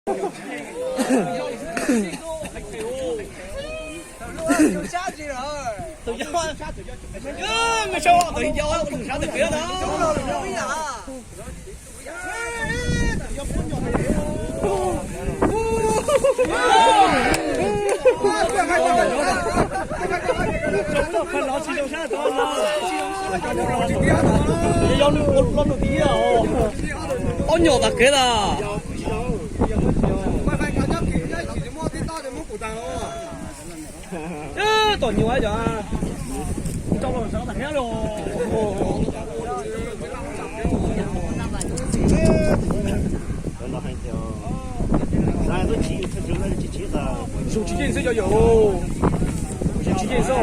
Ob nyuag tas kev tas. Tom nyuag cov rau los sawv tas kev los. Zoo tsis ceeb xwb cov yawm, zoo tsis ceeb xwb.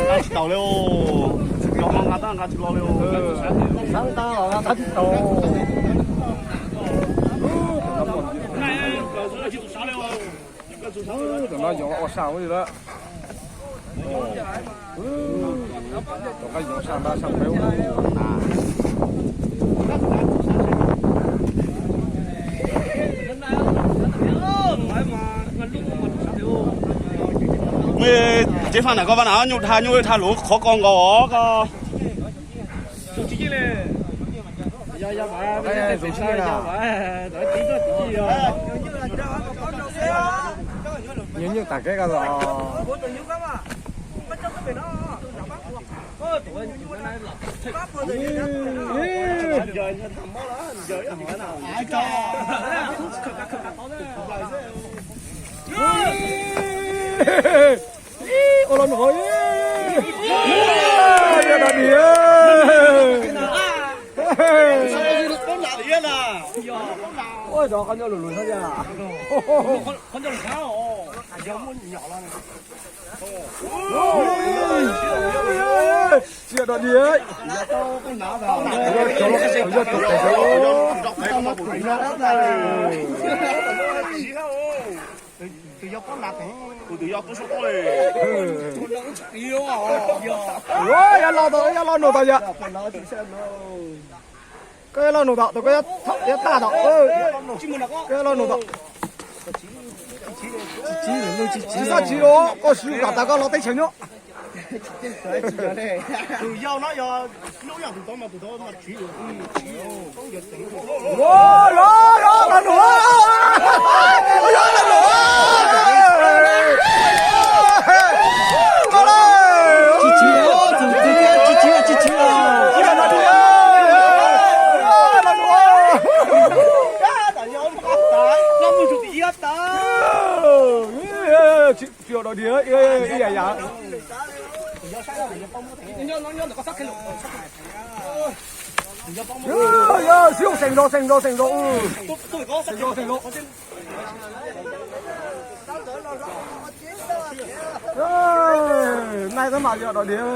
Nqa tsis taus li, cov ho nqa tab nqa tsis los li. Sab tab los nqa tab tsis taus. Tam no yog ua saj li lawm. Tom qab yog saj nrab saj peb. Cev faj ntawm koj, faj ntawm nyuj dhau nyuj dhau luv qhov ko nkaus os koj. Nyuj nyuj tas kev ko los. Ua los num, yog dog diam. Ua cov qhov ncauj lus lus xwb tiag. Tsis yog dog diam. Yog tus, tus yog tub sab tod li. Yog los tod, yog los num tod yom. Koj yuav los num tod, koj yuav tag tod. Koj yuav los num tod. Tsis txhob tsiv los, koj siv kom tas koj los teb chaws nyob. Tus yau no yog lub yog tus tod mas tus tod mas tsiv. Los, los, los, los num. Tsis tsiv, tsis tsiv, tsis tsiv. Tsis yog dog diam, ib yam yam. Xib hwb, xeem los, xeem los, xeem los, xeem los, xeem los. Nai tab mas yog dog diam.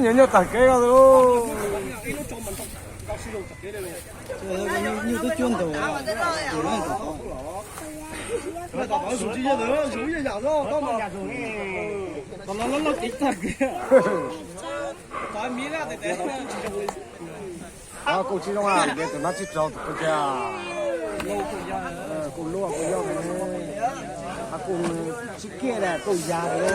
Nyias nyuj tag kev ko. Nyuj twb cuab ntug. Kuj tsis zoo, tus no tsis raug tus ko tiag. Kuj luaj kuj yog, kuj tsis kiag li kuj yag li.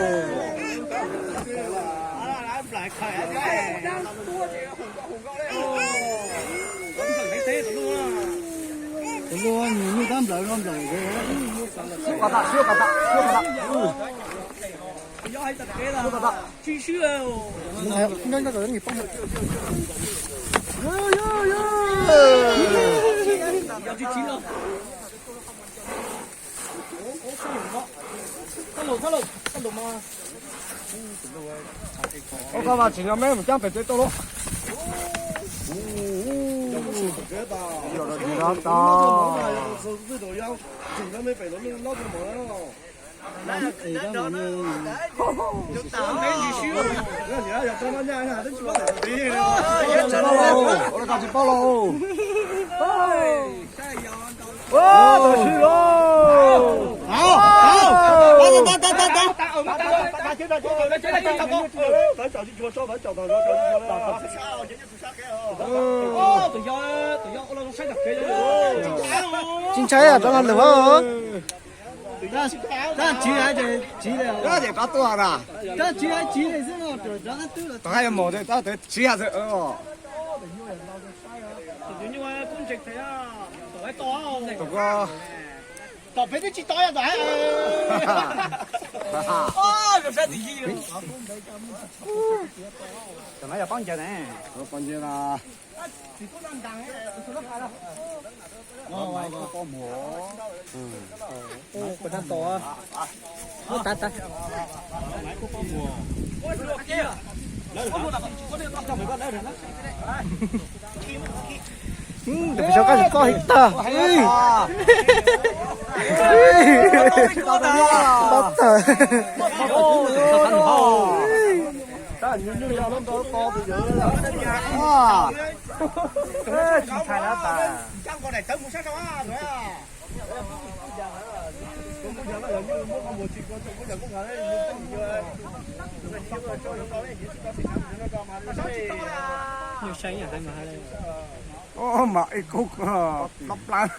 Tus luaj nyuj tab nplawv no nplawv. Siab kom tas, siab kom tas, siab kom tas. Siab kom tas. Ua koj mas tsim nyog meb mus cab pem tsev tuaj lauj. Tsis ntshai, rov los lwm hov. Tab sis tom peb twb tsis tau yog tom. Tus pes sab koj tsis txoj hais tag. Tag tag. Mas ib kub plab plab.